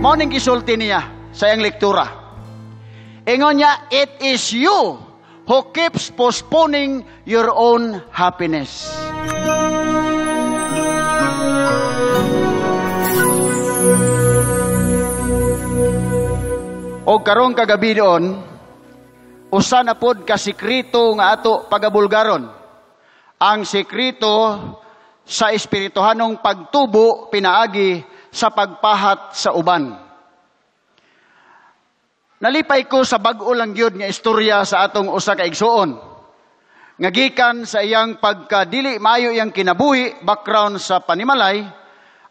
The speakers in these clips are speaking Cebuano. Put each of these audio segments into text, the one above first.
Mao ning gisulti niya sa iyang lektura. Ingon niya, "It is you who keeps postponing your own happiness." O karong kagabi doon, usa na pod ka sekreto nga ato pagabulgaron. Ang sekreto sa espirituhanong pagtubo pinaagi sa pagpahat sa uban. Nalipay ko sa bag-o lang gyud nga istorya sa atong usa ka igsuoon. Nga gikan sa iyang pagkadili maayo iyang kinabuhi, background sa panimalay,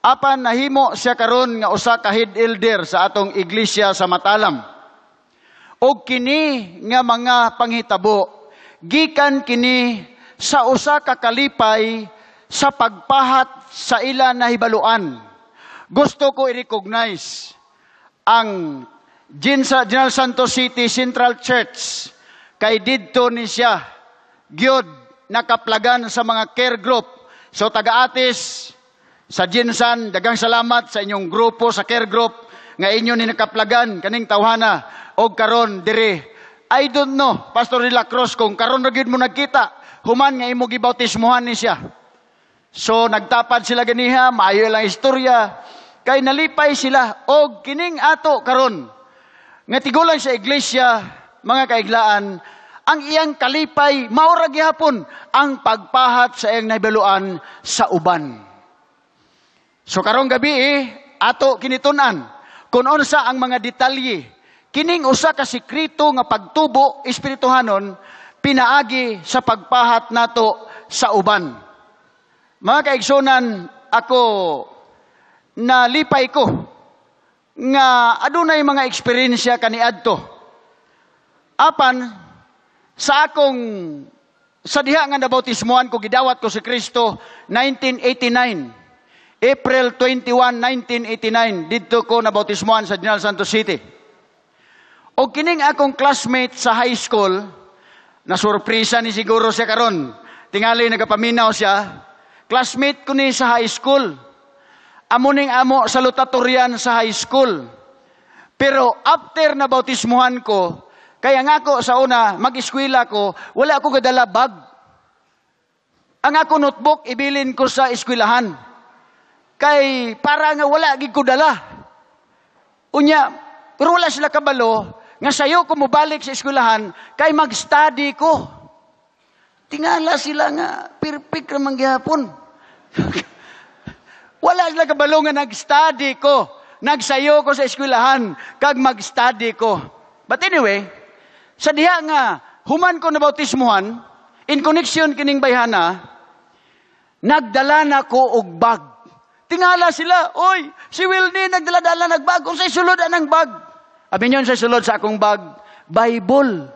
apan nahimo siya karon nga usa ka head elder sa atong iglesia sa Matalam. Og kini nga mga panghitabo, gikan kini sa usa ka kalipay sa pagpahat sa ila nahibaluan. Gusto ko i-recognize ang General Santos City Central Church kay didto ni siya gyud nakaplagan sa mga care group. So taga-atis sa GenSan, daghang salamat sa inyong grupo sa care group nga inyo ni nakaplagan kaning tawhana og karon diri. I don't know, Pastor de la Cruz, kung karon ra gyud mo nagkita human nga imo gibautismohan ni siya. So nagtapad sila ganiha, maayo lang istorya kay nalipay sila og kining ato karon nga tigulang sa iglesia, mga kaiglaan, ang iyang kalipay mao ra gihapon ang pagpahat sa iyang nahibaluan sa uban. So karong gabi ato kinitun-an kung unsa ang mga detalye kining usa ka sekreto nga pagtubo espirituhanon pinaagi sa pagpahat nato sa uban. Mga kaigsunan, ako nalipay ko nga adunay mga eksperyensya kaniadto. Apan sa akong sa diha nga nabautismuhan ko, gidawat ko si Kristo 1989. April 21, 1989, didto ko nabautismuhan sa General Santos City. O kining akong classmate sa high school, na surpresa ni siguro siya karon. Tingali nagapaminaw siya. Classmate ko ni sa high school. Amo ning amo salutatorian sa high school. Pero after na bautismuhan ko, kaya nga ako sa una, mag-eskwela ko, wala ako gadala bag. Ang ako notebook, ibilin ko sa eskwelahan. Kay para nga wala gid ko dala. Unya, pero wala sila kabalo, nga sayo ko mobalik sa eskwelahan, kay mag-study ko. Tingala sila nga, perfect ra man gihapon. Wala sila kabalo nga nag-study ko. Nagsayo ko sa eskwelahan, kag mag-study ko. But anyway, sa diha nga, human ko na bautismuhan, in connection kining bayhana, nagdala na ko og bag. Tingala sila, oy, si Wilde nagdala-dala nagbag. Unsay sulod anang bag? Abi niyon sa sulod sa akong bag, Bible.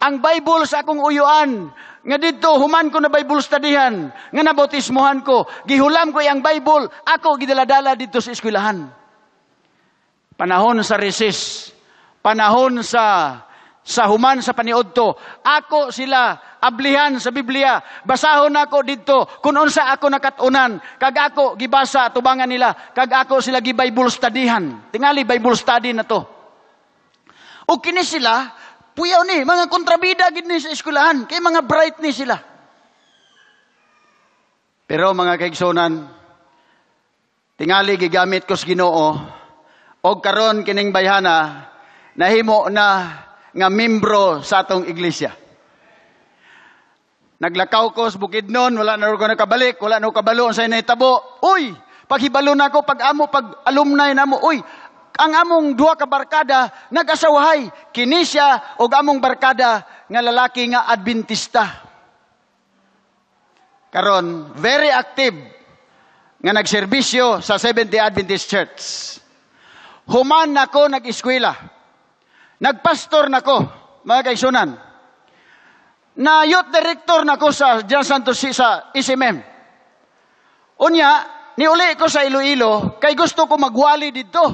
Ang Bible sa akong uyuan, nga didto human ko na Bible studyhan, nga nabautismuhan ko, gihulam ko iyang Bible, ako gidala-dala didto sa eskwelahan. Panahon sa recess, panahon sa human sa paniudto, ako sila ablihan sa Biblia, basahon ako didto kung unsa ako nakat-unan, kag ako gibasa tubangan nila, kag ako sila gi Bible studyhan. Tingali Bible study na to. Og kini sila puyaw ni mga kontrabida gid ni sa eskwelahan, kay mga bright ni sila. Pero mga kaigsunan, tingali gigamit ko sa Ginoo og karon kining bayhana nahimo na nga membro sa atong iglesia. Naglakaw ko sa Bukidnon, wala na ko nakabalik, wala na ko kabalo sa nahitabo. Uy, paghibalo na ako, pag amo, pag alumni na mo, uy, ang among duha ka barkada nag-asawahay, kini siya og among barkada nga lalaki nga Adventista. Karon, very active nga nagserbisyo sa Seventh-day Adventist Church. Human nako nag-eskwela. Nagpastor nako, mga kaigsunan. Na youth director nako sa General Santos sa SMM. Unya, niuli ko sa Iloilo kay gusto ko magwali didto.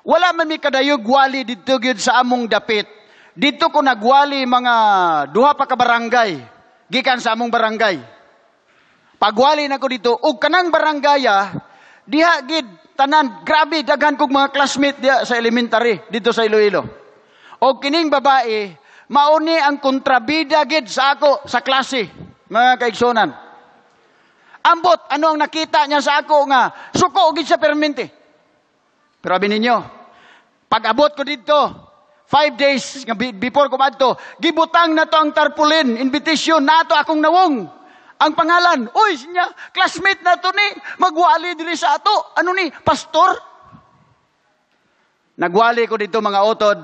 Wala man mi kadayog wali didto gyud sa among dapit. Didto ko nagwali mga duha pa ka barangay gikan sa among barangay. Pagwali nako didto og kanang barangaya Diha gid tanan, grabe daghan kog mga classmate diha sa elementary dito sa Iloilo. Og kining babae, mauni ang kontrabida gid sa ako sa klase, mga kaigsunan. Ambot ano ang nakita niya sa ako nga suko gid sa permente. Pero abi ninyo, pag abot ko didto, 5 days nga before ko madto, gibutang na to ang tarpaulin, invitation nato akong nawong. Ang pangalan, uy, sinya, classmate na to ni, magwali diri sa ato. Ano ni, pastor? Nagwali ko dito, mga utod.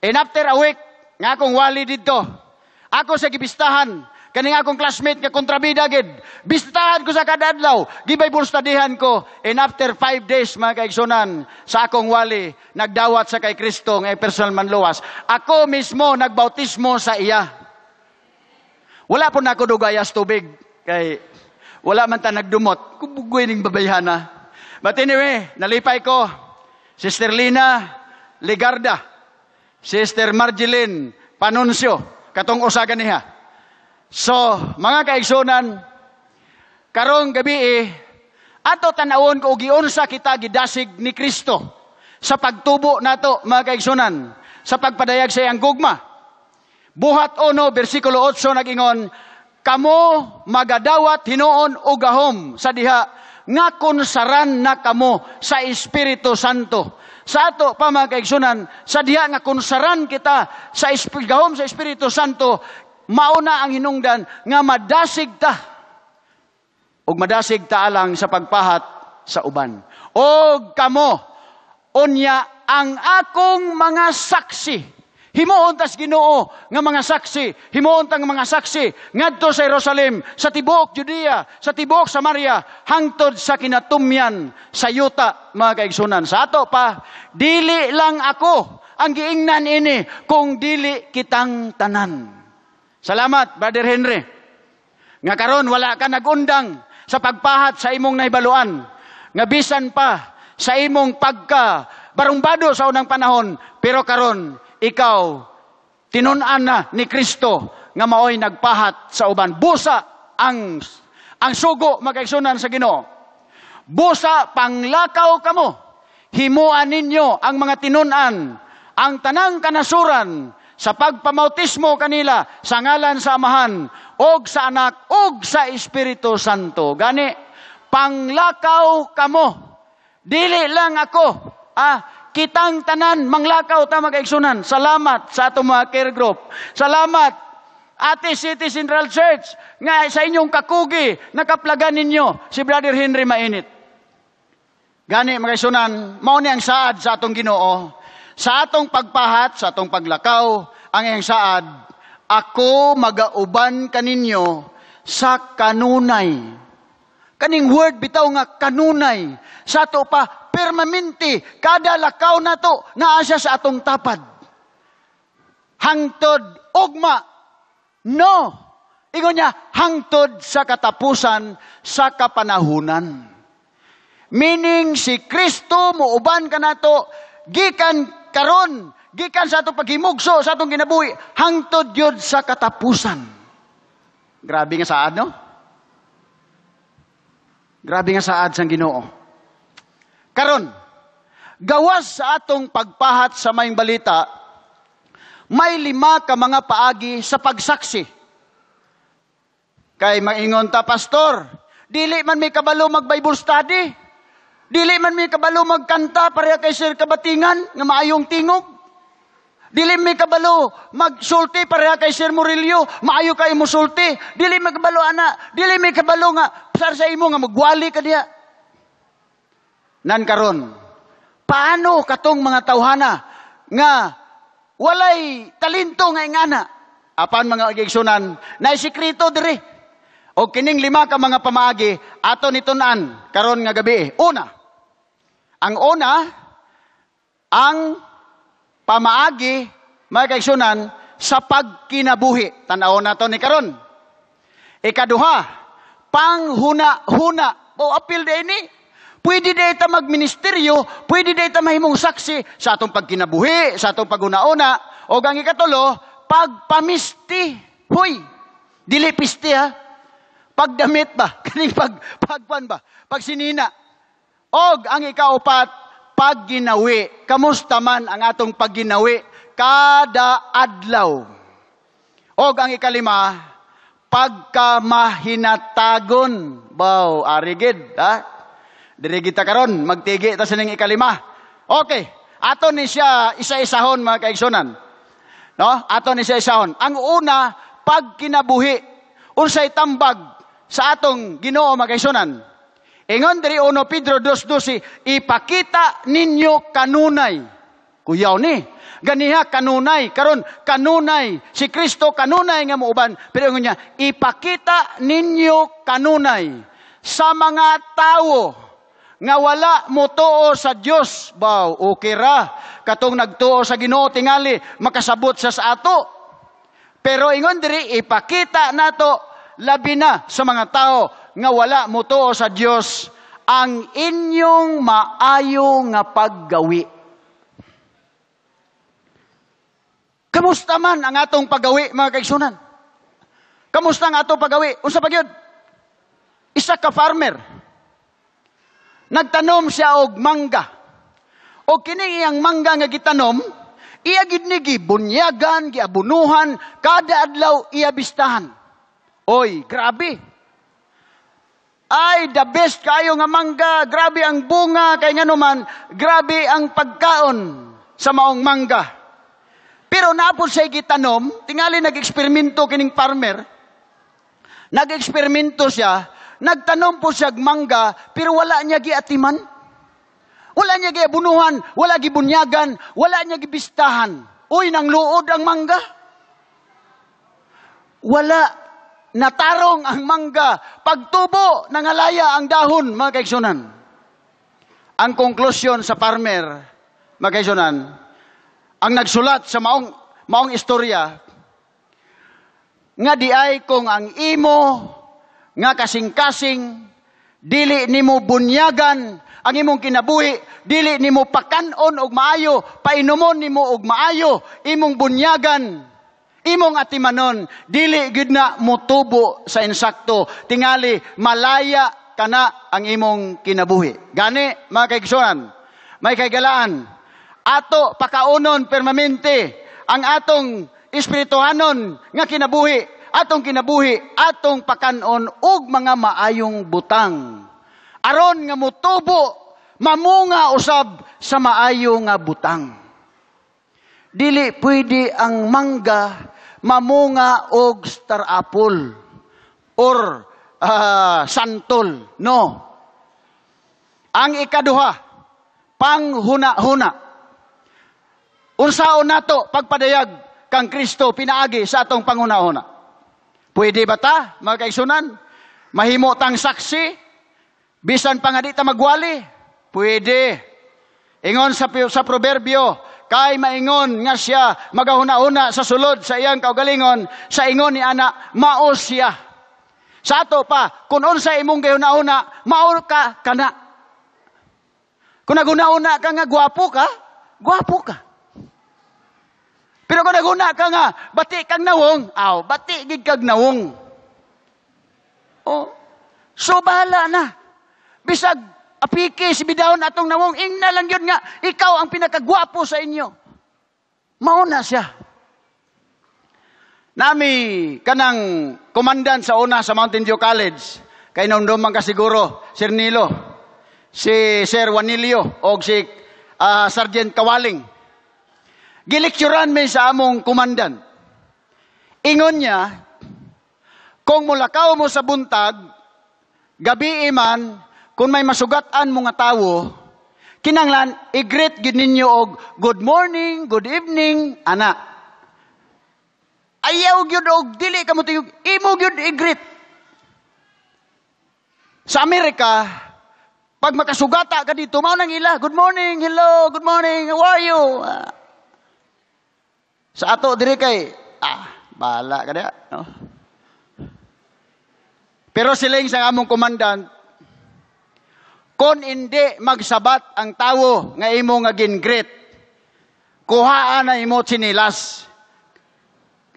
And after a week, nga akong wali dito, ako sa gibistahan, kaning akong classmate nga kontrabida gid. Bistahan ko sa kada adlaw, gi-Bible studyhan ko. And after 5 days, mga kaigsunan, sa akong wali, nagdawat sa kay Kristo nga personal manluwas. Ako mismo nagbautismo sa iya. Wala po na ako dugayas tubig kay wala man ta nagdumot. Kubugoy ning babayhana. But anyway, nalipay ko. Sister Lina Ligarda, Sister Marjeline Panuncio, katong usa ganiha. So, mga kaigsunan, karong gabi eh, ato tanawon ko giunsa kita gidasig ni Kristo sa pagtubo nato, mga kaigsunan, sa pagpadayag sa iyang gugma. Buhat 1, versikulo 8 nagingon, "Kamo magadawat hinuon og gahom sa diha nga kunsaran na kamo sa Espiritu Santo." Sa ato pa, mga kaigsunan, sa diha nga kunsaran kita sa gahom sa Espiritu Santo, mauna ang hinungdan nga madasig ta. Ug madasig ta alang sa pagpahat sa uban. Og kamo, unya ang akong mga saksi. Himuon tas Ginoo nga mga saksi, himuon tang mga saksi ngadto sa Jerusalem, sa tibuok Judea, sa tibuok Samaria, hangtod sa kinatumyan sa yuta, mga kaigsunan. Sa ato pa, dili lang ako ang giingnan ini, kung dili kitang tanan. Salamat, Brother Henry. Nga karon wala ka nagundang sa pagpahat sa imong nahibaluan. Nga bisan pa sa imong pagka barumbado sa unang panahon, pero karon ikaw tinun-an na ni Kristo nga maoy nagpahat sa uban. Busa ang sugo, mga kaigsunan, sa Ginoo. Busa panglakaw kamo. Himuan ninyo ang mga tinun-an, ang tanang kanasuran sa pagpamautismo kanila sa ngalan sa Amahan og sa Anak og sa Espiritu Santo. Gani panglakaw kamo. Dili lang ako, kitang tanan manglakaw ta, mga kaigsunan. Salamat sa atong mga care group. Salamat Ati City Central Church nga sa inyong kakugi nakaplagan ninyo si Brother Henry Mainit. Gani, mga kaigsunan, mao ni ang saad sa atong Ginoo. Sa atong pagpahat, sa atong paglakaw, ang iyang saad, "Ako magauban kaninyo sa kanunay." Kaning word bitaw nga kanunay. Sa ato pa, permanente, kada lakaw nato, naa siya sa atong tapad. Hangtod ugma. No. Ingon niya, hangtod sa katapusan sa kapanahunan. Meaning, si Kristo muuban kanato, gikan karon, gikan sa atong paghimugso, sa atong kinabuhi, hangtod yun sa katapusan. Grabe nga saad, no? Grabe nga saad sang Ginoo. Karon, gawas sa atong pagpahat sa maayong balita, may lima ka mga paagi sa pagsaksi. Kay maingon ta, "Pastor, dili man may kabalo mag-Bible study. Dili man may kabalo magkanta pareha kay Sir Kabatingan nga maayong tingog. Dili may kabalo magsulti pareha kay Sir Murillo, maayo kay mo sulti. Dili may kabalo ana, dili may kabalo nga sar sa imo nga magwali ka diha." Nan karon, paano katong mga tawhana nga walay talento nga ingana? Apan, mga igsunan, naay sikreto diri. O kining lima ka mga pamaagi ato nitun-an karon nga gabi. Una, ang una, ang pamaagi, mga kaigsunan, sa pagkinabuhi. Tan-awon nato ni karon. Ikaduha, panghuna-huna. O apil din ni. Pwede di ta magministeryo, pwede di ta mahimong saksi sa atong pagkinabuhi, sa atong paghuna-una. O ang ikatulo, pagpamisti. Huy, dili pisti ha. Pagdamit ba? Kaning pagpan ba? Pagsinina. Og ang ikaupat, pagginawi. Kamusta man ang atong pagginawi kada adlaw? Og ang ikalima, pagkamahinatagon. Baw, arigid, ha? Diri kita karon, magtigi ta sining ikalima. Okay, ato ni siya isa-isahon, mga kaigsunan. No? Ato ni siya isahon. Ang una, pagkinabuhi. Unsay tambag sa atong Ginoo, mga kaigsunan? Ingon diri 1 Pedro 2:12, ipakita ninyo kanunay. Kuyaw ni. Ganiha kanunay, karon kanunay si Kristo, kanunay nga muuban, pero ingon niya, ipakita ninyo kanunay sa mga tawo nga wala motuo sa Dios. Baw, okay ra katong nagtuo sa Ginoo, tingali makasabot sa ato. Pero ingon diri, ipakita nato labi na sa mga tao nga wala motuo sa Dios ang inyong maayo nga paggawi. Kamusta man ang atong paggawi, mga kaigsunan? Kamusta ang atong paggawi? Unsa pa gyud? Isa ka farmer. Nagtanom siya og mangga. Og kini iyang mangga nga gitanom, iya gid ni gibunyagan, giabunuhan, kada adlaw iya bistahan. Oy, grabe. Ay, the best kayo nga mangga, grabe ang bunga, kay nganuman, grabe ang pagkaon sa maong mangga. Pero naapod siya gitanom, tingali nag-eksperimento kining farmer. Nag-eksperimento siya, nagtanom po siya mangga, pero wala niya giatiman. Wala niya giabunuhan, wala gibunyagan, wala niya gibistahan. Uy, nang luod ang mangga. Wala. Natarong ang mangga. Pagtubo, nangalaya ang dahon, mga kaigsunan. Ang konklusyon sa farmer, mga kaigsunan, ang nagsulat sa maong istorya, nga di ay kung ang imo nga kasing-kasing, dili nimo bunyagan ang imong kinabuhi, dili nimo pakanon og maayo, painumon nimo og maayo, imong bunyagan, imong atimanon, dili gyud na motubo sa insakto, tingali malaya kana ang imong kinabuhi. Gani, mga kaigsunan, may kaigalaan, ato pakaunon permanente ang atong espirituhanon nga kinabuhi, atong kinabuhi, atong pakanon og mga maayong butang. Aron nga motubo, mamunga usab sa maayo nga butang. Dili pwede ang mangga mamunga og star apple or santol. No. Ang ikaduha, panghuna-huna. Unsaon nato pagpadayag kang Kristo pinaagi sa atong panghuna-huna? Pwede ba ta, mga kaigsunan? Mahimo tang saksi, bisan pa nga di ta magwali? Pwede. Ingon sa proverbio, kay maingon nga siya magahuna-huna sa sulod sa iyang kaugalingon, sa ingon ni ana, mao siya. Sa ato pa, kung unsa imong gahuna-huna, mao ka kana. Kung naghuna-huna ka nga gwapo ka, gwapo ka. Pero kung naghuna ka nga, bati kang nawong, aw, bati gid kag nawong. Oh, so bahala na. Bisag apiki si bidahon atong nawong, ingna lang yun nga, ikaw ang pinakagwapo sa inyo. Mauna siya. Nami kanang komandan sa una sa Mountain View College, kay naundumang ka siguro, Sir Nilo, si Sir Juanilio, o si Sergeant Kawaling. Gilektsuran mi sa among komandan. Ingon niya, kung mulakaw mo sa buntag, gabi iman, kung may masugatan mo nga tawo, kinanglan, i-greet gid ninyo og good morning, good evening, ana. Ayaw gyud og dili ka mo tiyog, imo gyud i-greet. Sa Amerika, pag makasugata ka dito, mao nang ila, good morning, hello, good morning, how are you? Sa ato diri kay, bahala ka diha, no? Pero siling sa among komandan, kung hindi magsabat ang tawo nga imo nga gin-greet, kuhaan na imo tsinilas.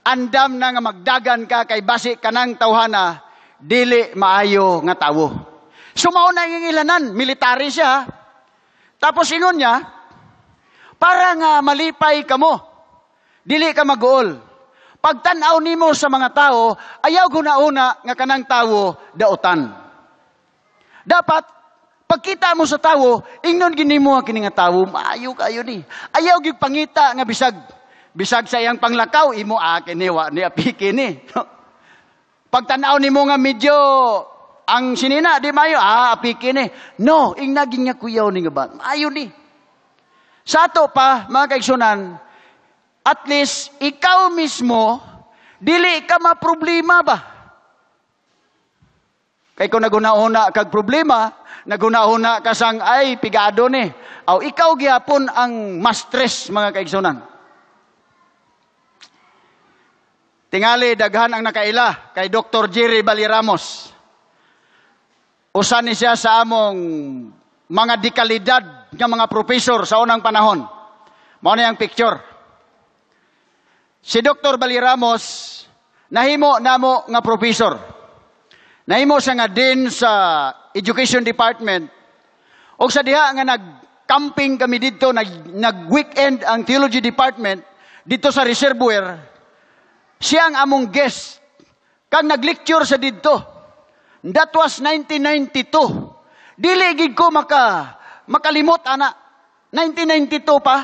Andam na nga magdagan ka kay basi kanang tawhana, dili maayo nga tawo. So mao na ang ilanan, military siya. Tapos ingon niya, para nga malipay kamo, dili ka mag-uol. Pagtan-aw nimo sa mga tao, ayaw guna-una nga kanang tawo dautan. Dapat pagkita mo sa tawo, ingnon gini mo ang kini nga tawo, maayo kayo ni. Ayaw gyud pangita nga bisag bisag sa iyang panglakaw, imo kini wa ni apiki ni. Pagtan-aw nimo nga medyo ang sinina di mayo, apiki ni. No, ingna gid nga kuyaw ni nga ba? Maayo ni. Sa ato pa, mga kaigsunan, at least ikaw mismo dili ka maproblema ba? Kay kung naguna-una kag problema, naguna-una ka sang ay pigado ni. Aw ikaw gihapon ang mas stress, mga kaigsunan. Tingali daghan ang nakaila kay Dr. Jerry Baliramos. Usa ni siya sa among mga dekalidad nga mga professor sa unang panahon. Mao na ang picture. Si Dr. Baliramos nahimo namo nga professor. Nahimo siya nga din sa Education Department. Og sa diha nga nag-camping kami didto, nag-weekend ang Theology Department dito sa Reservoir, siya ang among guest. Kag nag-lecture sa didto. That was 1992. Dili gid ko makalimot ana. 1992 pa.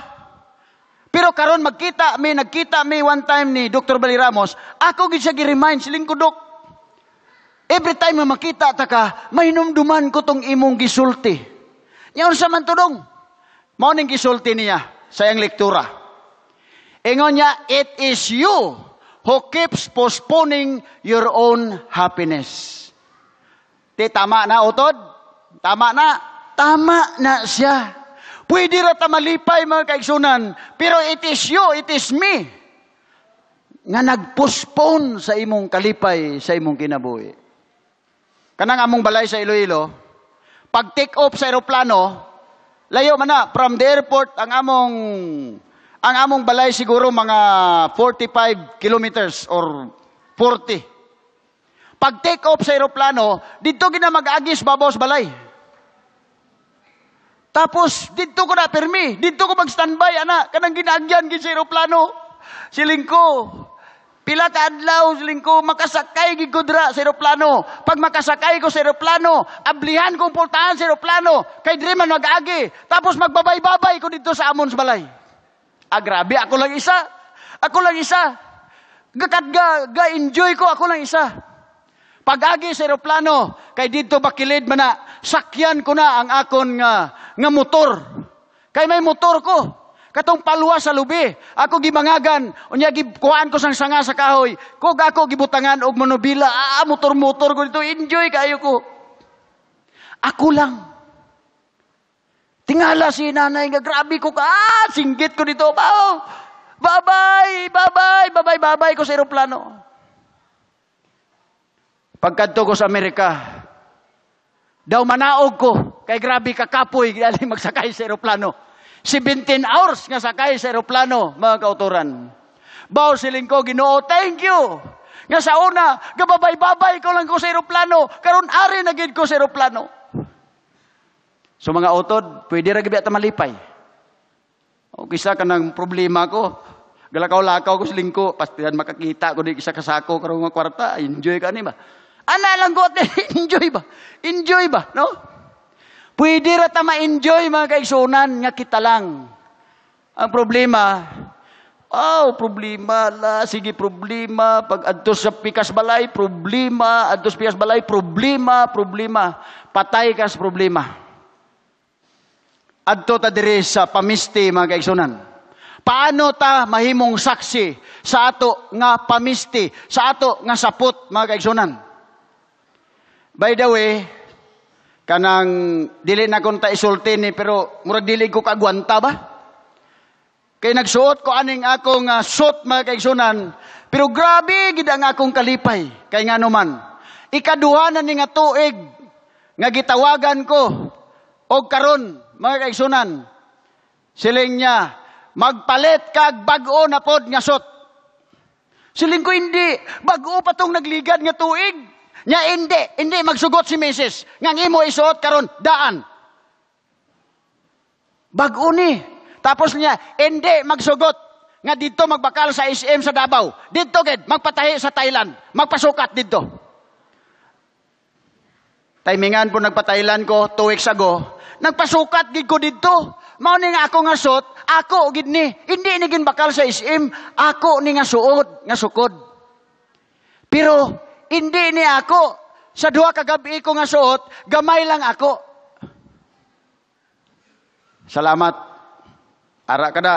Pero karon magkita mi, nagkita mi one time ni Dr. Baliramos, ako gid siya gi-remind, siling ko, "Dok, every time nga makita ta ka, mahinumduman ko tong imong gisulti." Nya unsa man to, dong? Mao ning gisulti niya sa iyang lektura. Ingon niya, "It is you who keeps postponing your own happiness." Ti tama na, utod? Tama na? Tama na siya. Pwede ra ta malipay, mga kaigsunan, pero it is you, it is me nga nagpostpone sa imong kalipay sa imong kinabuhi. Kanang among balay sa Iloilo, pag take off sa eroplano, layo man na from the airport ang among balay, siguro mga 45 kilometers or 40. Pag take off sa eroplano, didto gina mag-agis babaw sa balay. Tapos, didto ko na, permi, didto ko mag-standby, ana, kanang ginaagyan gid sa eroplano. Siling ko, pila ka adlaw, siling ko, makasakay gid ko dira sa eroplano. Pag makasakay ko sa eroplano, ablihan kong pultahan sa eroplano, kay diri man mag-agi. Tapos magbabay-babay ko didto sa amon sa balay. Ah, grabe, ako lang isa. Ako lang isa. Gakat ga, ga enjoy ko, ako lang isa. Pag-agi sa eroplano, kay didto bakilid man na, sakyan ko na ang akon nga motor. Kay may motor ko. Katong palwa sa lubi. Ako gimangagan, unya gikuhaan ko sang sanga sa kahoy. Kog ako gibutangan og monobila, motor-motor ko didto, enjoy kayo ko. Ako lang. Tingala si nanay nga grabe ko ka, singgit ko didto. Bao. Bye-bye, bye-bye, bye-bye, bye-bye ko sa eroplano. Pagkadto ko sa Amerika, daw manaog ko, kay grabe kakapoy, dali magsakay sa eroplano. 17 hours nga sakay sa eroplano, mga kauturan. Baw siling ko, "Ginoo, thank you. Nga sa una, gababay-babay ko lang ko sa eroplano, karon ari na gid ko sa eroplano." So mga utod, pwede ra gid ta malipay. O kisa ka ng problema ko, galakaw-lakaw ko sa lingko, pastihan makakita ko di isa kasako karon nga kwarta, enjoy ka ni ba? Ana lang ko, enjoy ba? Enjoy ba? No? Pwede ra ta ma-enjoy, mga kaigsunan, nga kita lang. Ang problema, oh, problema la, sige problema, pag adto sa pikas balay, problema, adto sa pikas balay, problema, problema. Patay ka sa problema. Adto ta diri sa pamisti, mga kaigsunan. Paano ta mahimong saksi sa ato nga pamisti, sa ato nga sapot, mga kaigsunan? By the way, kanang dili na kon ta isulti ni, pero murag dili ko kagwanta ba? Kay nagsuot ko aning akong suit, mga kaigsunan, pero grabe gid ang akong kalipay kay ngano man ikaduha na ni nga tuig nga gitawagan ko og karon, mga kaigsunan, siling niya, "Magpalit kag bag-o na pod nga suit." Siling ko, "Hindi, bag-o pa tong nagligad nga tuig." Nya hindi magsugot si Mrs. Nga ang imo isuot karon daan. Bag-o ni. Tapos niya, hindi magsugot nga didto magbakal sa SM sa Davao. Didto gid magpatahi sa Thailand, magpasukat didto. Timingan po nagpa-Thailand ko 2 weeks ago, nagpasukat gid ko didto. Mao ni nga ako nga suot, ako gid ni. Hindi ni ginbakal sa SM, ako ni nga suot, nga sukod. Pero hindi ni ako sa 2 ka gabi ko nga suot, gamay lang ako. Salamat. Ara kada.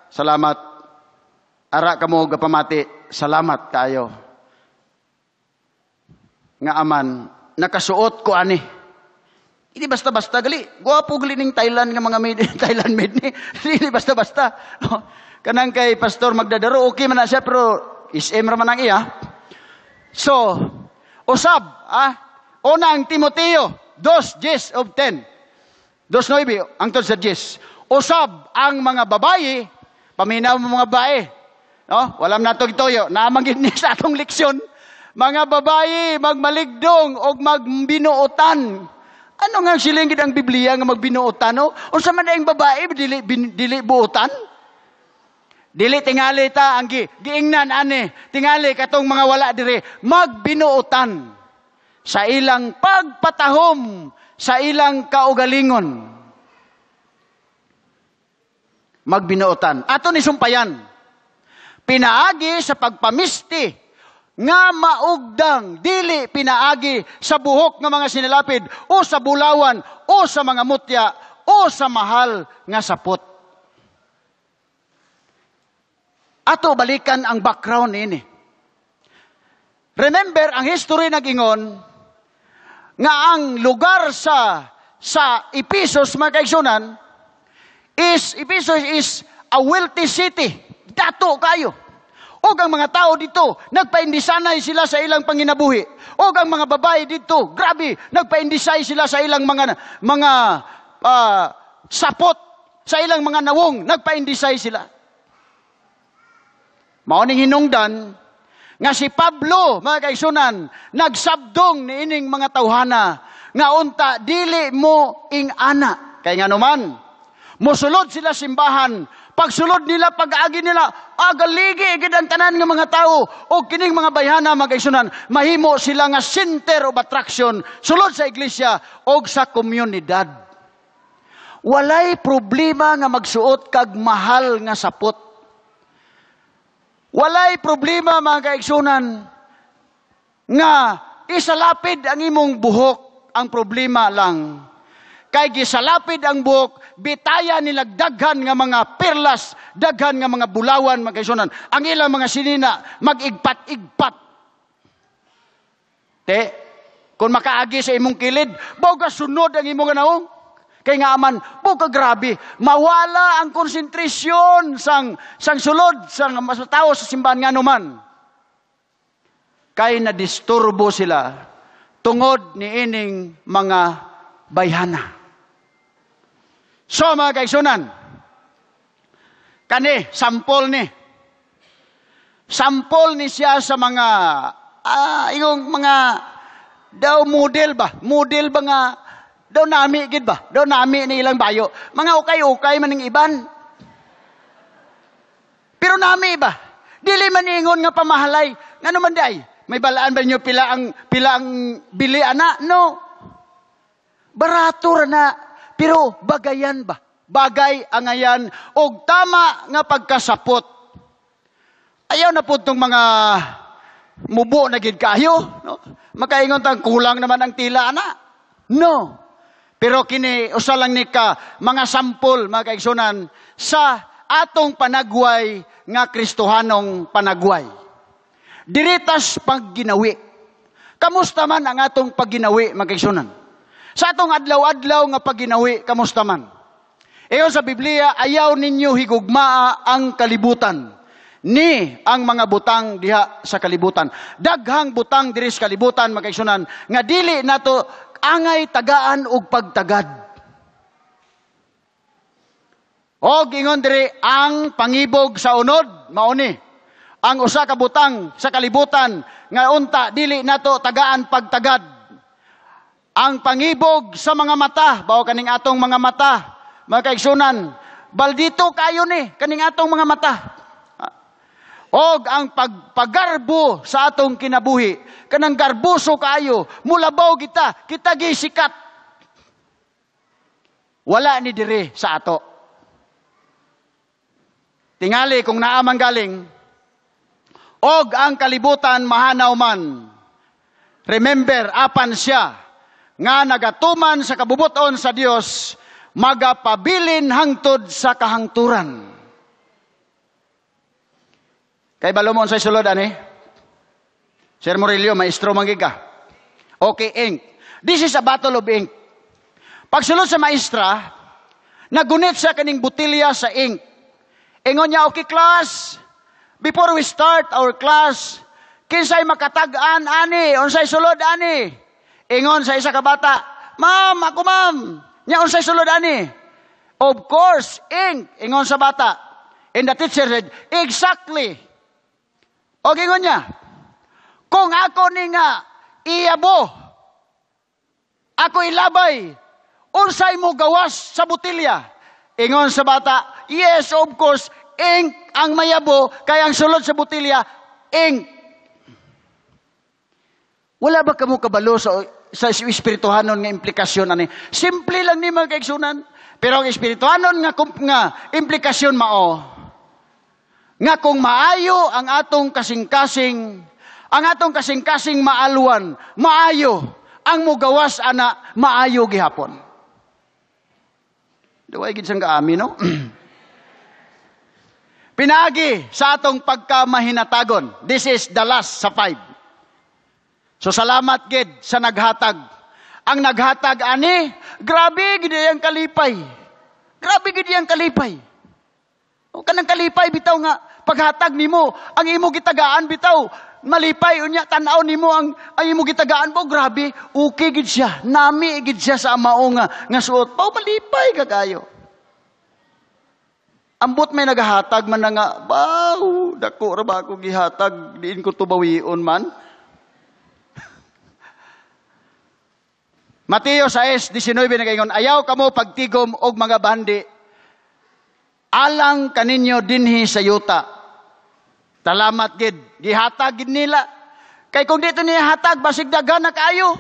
Salamat. Ara kamo gapamati. Salamat kayo. Nga aman, nakasuot ko ani. Hindi basta-basta gali. Gwapo gali ning Thailand nga mga made, Thailand made ni. Hindi basta-basta. No? Kanang kay pastor magdadaro, okay man na siya, pero SM ra man ang iya. So, usab, unang Timoteo, 2:10 of 10. 2:9, angtod sa 10. Usab ang mga babayi, paminaw mo mga babae. No? Walam nato gituyo, naamang gid ni sa atong leksyon. Mga babayi, magmaligdong og magbinuotan. Ano nga siling gid ang Biblia nga magbinuotan, no? Unsa man ang babae dili buotan? Dili tingali ta ang giingnan ani, tingali katong mga wala diri magbinuotan sa ilang pagpatahom sa ilang kaugalingon. Magbinuotan. Ato ni sumpayan. Pinaagi sa pagpamisti nga maugdang, dili pinaagi sa buhok nga mga sinilapid o sa bulawan o sa mga mutya o sa mahal nga sapot. Ato balikan ang background niini. Remember, ang history nag-ingon nga ang lugar sa Ephesus, mga kaigsunan, is Ephesus is a wealthy city. Dato kayo. Og ang mga tao dito, nagpaindisanay sila sa ilang panginabuhi. Og ang mga babae dito, grabe, nagpaindisay sila sa ilang mga sapot, sa ilang mga nawong, nagpaindisay sila. Mao ning hinungdan nga si Pablo, mga kaigsunan, nagsabdong niining mga tawhana nga unta dili mo ing-ana. Kay nganuman, mosulod sila simbahan. Pagsulod nila, pag-agi nila, agaligi gid ang tanan nga mga tao o kining mga bayhana, mga kaigsunan, mahimo sila nga center of attraction sulod sa iglesia og sa komunidad. Walay problema nga magsuot kag mahal nga sapot. Walay problema, mga kaigsunan, nga isalapid ang imong buhok. Ang problema lang, kay gisalapid ang buhok, bitaya nila daghan nga mga perlas, daghan nga mga bulawan, mga kaigsunan. Ang ilang mga sinina, mag-igpat-igpat. Te, kung makaagi sa imong kilid, boga sunod ang imong naong. Kay nga aman, boga grabe, mawala ang konsentrasyon sang sulod, sang mas tao sa simbahan nga numan. Kay nadisturbo sila tungod ni ining mga bayhana. So mga kaigsunan, kani, sampol ni. Sampol ni siya sa mga, yung mga, daw model ba? Model ba nga, daw nami gid ba? Daw nami ni ilang bayo. Mga ukay-ukay man ning iban. Pero nami ba? Dili man ingon nga pamahalay. Ngano man day? May balaan ba niyo pila ang bili ana? No. Barato ra na. Pero bagayan ba? Bagay angayan og tama nga pagkasapot. Ayaw na po itong mga mubo na gid kayo. No? Makaingon tang kulang naman ang tila ana. No. Pero kini usa lang ni ka mga sampol, mga kaigsunan, sa atong panagway nga Kristohanong panagway. Diritas pagginawi. Kamusta man ang atong pagginawi, mga kaigsunan? Sa atong adlaw-adlaw nga pagginawi, kamusta man? Ayon sa Biblia, ayaw ninyo higugmaa ang kalibutan, ni ang mga butang diha sa kalibutan. Daghang butang diri sa kalibutan, mga kaigsunan, nga dili nato angay tagaan og pagtagad. Og ingon diri ang pangibog sa unod, mao ni. Ang usa ka butang sa kalibutan nga unta dili nato tagaan pagtagad. Ang pangibog sa mga mata, bawo kaning atong mga mata, mga kaigsunan, baldito kayo ni kaning atong mga mata. Og ang pagpagarbo sa atong kinabuhi, kanang garboso kaayo, mulabaw kita, kita gisikat. Wala ni diri sa ato. Tingali kung naa man galing, og ang kalibutan mahanaw man. Remember, apan siya nga nagatuman sa kabubuton sa Dios, magapabilin hangtod sa kahangturan. Kay balo mo sa sulod ani? Sir Murillo, maestro man ka. Okay, ink. This is a bottle of ink. Pagsulod sa maestra, nagunit siya kaning botelya sa ink. Ingon niya, "Okay class, before we start our class, kinsay makatag-an ani, unsay sulod ani?" Ingon sa isa ka bata, "Ma'am, ako ma'am." Nya unsay sulod ani? "Of course, ink," ingon sa bata. And the teacher said, "Exactly." O ingon niya, "Kung ako ni nga iyabo, ako ilabay, unsay mo gawas sa botelya?" Ingon sa bata, "Yes, of course, ink ang mayabo, kay ang sulod sa botelya, ink." Wala ba kamo kabalo sa espirituhanon nga implikasyon ani? Simple lang ni, mga kaigsunan. Pero ang espirituhanon nga implikasyon mao nga kung maayo ang atong kasing-kasing, ang atong kasing-kasing maalwan, maayo, ang mugawas ana, maayo gihapon. Duway gid sang kaami, no? Pinaagi sa atong pagkamahinatagon. This is the last sa five. So salamat gid sa naghatag. Ang naghatag ani, grabe gid ang kalipay. Grabe gid ang kalipay. O kanang kalipay bitaw nga paghatag nimo ang imo gitagaan bitaw, malipay unya tan-aw nimo ang imo gitagaan mo, grabe, okay gid siya, nami gid siya sa mao nga suot pa, malipay ka kayo. Ambot may nagahatag man na nga, "Baw, dako ra ba ako gihatag, diin ko tubawion man." Mateo 6:19 nagaingon, "Ayaw kamo pagtigom og mga bandi alang kaninyo dinhi sa yuta." Salamat gid, gihatag gid nila. Kay kung dito niya hatag, basig daghan na kaayo.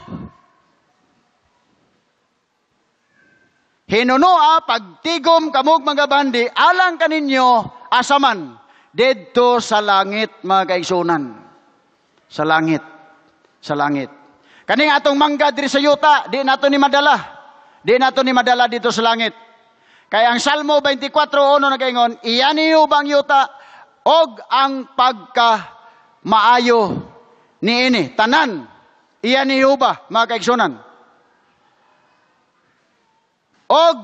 Hinunoa pagtigom kamog mga bandi alang kaninyo asaman didto sa langit, mga kaigsunan. Sa langit. Sa langit. Kaning atong mangga diri sa yuta, di nato ni madala. Di nato ni madala dito sa langit. Kaya ang Salmo 24:1 nagaingon, "Iya niyo bang yuta og ang pagka maayo niini tanan iya niyo ba," mga kaigsunan. Og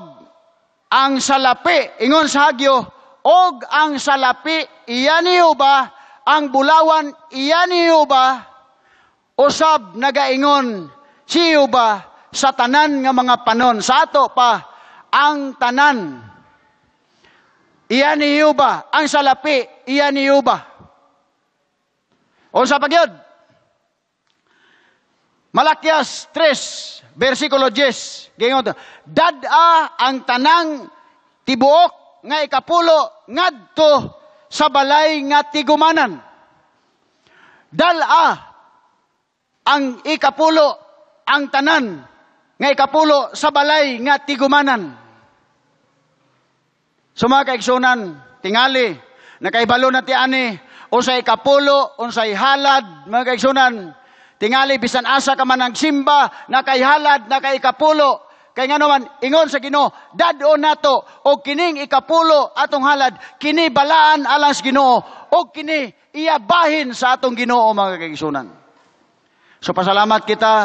ang salapi, ingon sa Hagyo, "Og ang salapi iya niyo ba, ang bulawan iya niyo ba?" Usab nagaingon siyo ba sa tanan nga mga panon sa ato pa ang tanan iya niyo ba, ang salapi iya niyo ba. Unsa pa gyud? Malakias 3 versikulo 10 gingon, "Dad-a ang tanang tibuok nga ikapulo ngadto sa balay nga tigumanan." Dal-a ang ikapulo, ang tanan nga ikapulo sa balay nga tigumanan. So mga kaigsunan, tingali, nakaibalo na ti ani, unsay ikapulo, unsay halad, mga kaigsunan, tingali bisan asa ka man ang simba, nakayhalad, nakaikapulo. Kay ngano man, ingon sa Ginoo, dad-on nato og kining ikapulo atong halad, kini balaan alang sa Ginoo, og kini iyabahin sa atong Ginoo, mga kaigsunan. So pasalamat kita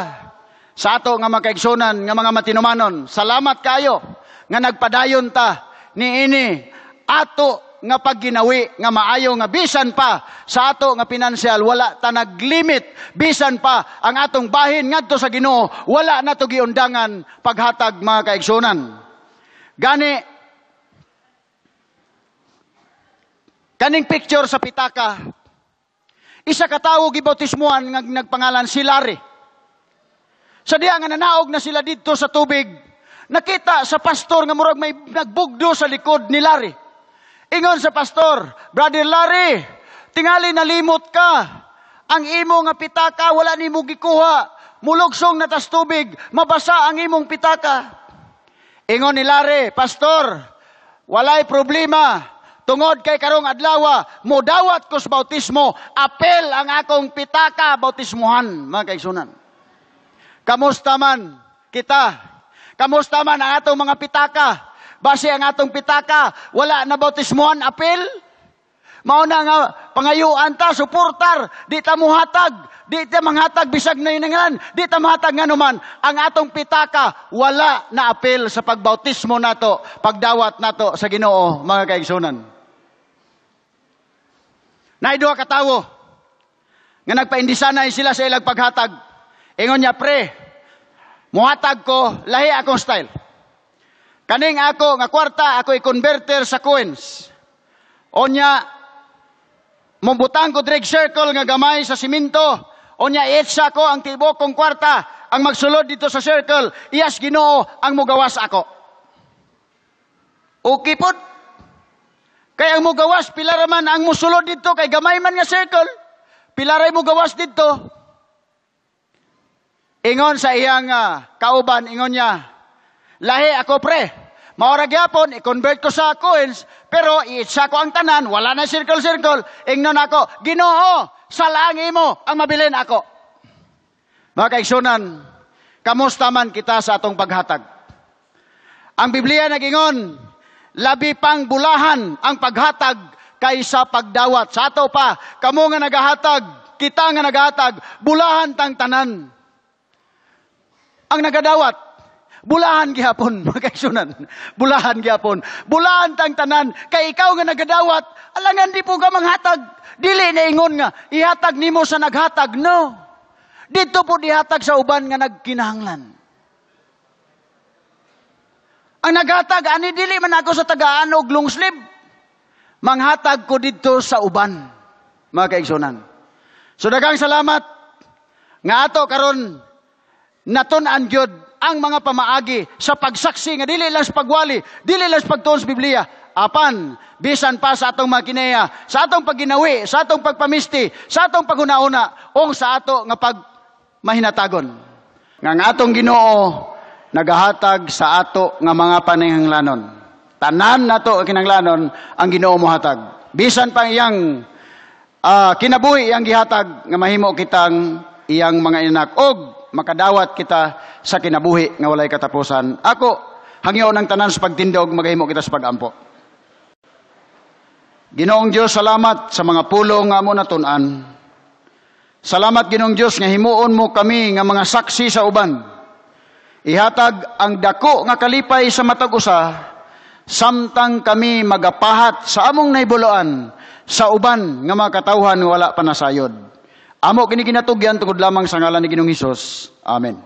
sa ato nga mga kaigsunan, nga mga matinumanon. Salamat kayo nga nagpadayon ta niini ato nga pagginawi nga maayo nga bisan pa sa ato nga pinansyal wala ta naglimit, bisan pa ang atong bahin ngadto sa Ginoo wala nato giundangan paghatag, mga kaigsunan. Gani kaning picture sa pitaka, Isa ka tawo gibautismuhan nga nagpangalan si Larry. Sa diha nga nanaog na sila didto sa tubig, nakita sa pastor nga murag may nagbugdo sa likod ni Larry. Ingon sa pastor, "Brother Larry, tingali nalimot ka. Ang imo nga pitaka wala nimo gikuha. Mulugsong na tas tubig, mabasa ang imong pitaka." Ingon ni Larry, "Pastor, walay problema. Tungod kay karong adlaw, mudawat ko sa bautismo, apil ang akong pitaka bautismuhan," mga kaigsunan. Kamusta man kita? Kamusta man ang atong mga pitaka? Base ang atong pitaka, wala na bautismuhan, apil? Mao na nga pangayuan ta, suportar, di ta muhatag, di ta manghatag bisag na inangan, di ta mahatag nganuman ang atong pitaka wala na apil sa pagbautismo nato, pagdawat nato sa Ginoo, mga kaigsunan. Naay duha ka tawo nga nagpaindisanay sila sa ilang paghatag. Ingon niya, "Pre, muhatag ko, lahi akong style. Kaning ako nga kwarta, ako i-converter sa coins. Onya, mubutang ko drag circle nga gamay sa simento. Onya, itsa ko ang tibok kong kwarta, ang magsulod dito sa circle, iyas Ginoo ang mugawas ako." Okay pod. Kay ang mugawas, pila raman ang musulod dito, kay gamay man nga circle. Pila ray mugawas dito. Ingon sa iyang kauban, ingon niya, "Lahi ako, pre. Maora gyapon, i-convert ko sa coins, pero iitsa ko ang tanan, wala na circle-circle. Ingnon ako, Ginoo, salang imo ang mabilin ako." Mga kaigsunan, kamusta man kita sa atong paghatag? Ang Biblia nagingon, labi pang bulahan ang paghatag kaysa pagdawat. Sa ato pa, kamo nga nagahatag, kita nga nagahatag, bulahan tang tanan. Ang nagadawat, bulahan gihapon, mga kaigsunan. Bulahan gihapon. Bulahan tang tanan, kay ikaw nga nagadawat, alangan di po ka manghatag. Dili na ingon nga, ihatag nimo sa naghatag. No. Dito po dihatag sa uban nga nagkinahanglan. Ang naghatag, ani dili man ako sa tagaan og long sleeve. Manghatag ko didto sa uban, mga kaigsunan. So daghang salamat nga ato karon natun-an gyud ang mga pamaagi sa pagsaksi nga dili lang sa pagwali, dili lang sa pagtuon sa Biblia, apan bisan pa sa atong mga kinaya, sa atong pagginawi, sa atong pagpamisti, sa atong paghuna-una, o sa ato nga pagmahinatagon. Nga ang atong Ginoo nagahatag sa ato nga mga paninganglanon. Tanan nato kinanglanon ang Ginoo mohatag. Bisan pa iyang kinabuhi iyang gihatag nga mahimo kitang iyang mga inanak og makadawat kita sa kinabuhi nga walay katapusan. Ako, hangyo ng tanan sa pagtindog, magahimo kita sa pagampo. Ginoong Dios, salamat sa mga pulong nga amo natun-an. Salamat, Ginoong Dios, nga himuon mo kami nga mga saksi sa uban. Ihatag ang dako nga kalipay sa matag usa samtang kami magapahat sa among nahibuloan sa uban nga mga katawhan nga wala pa nasayod. Amo kini ginatugyan tungod lamang sa ngalan ni Ginoong Hesus. Amen.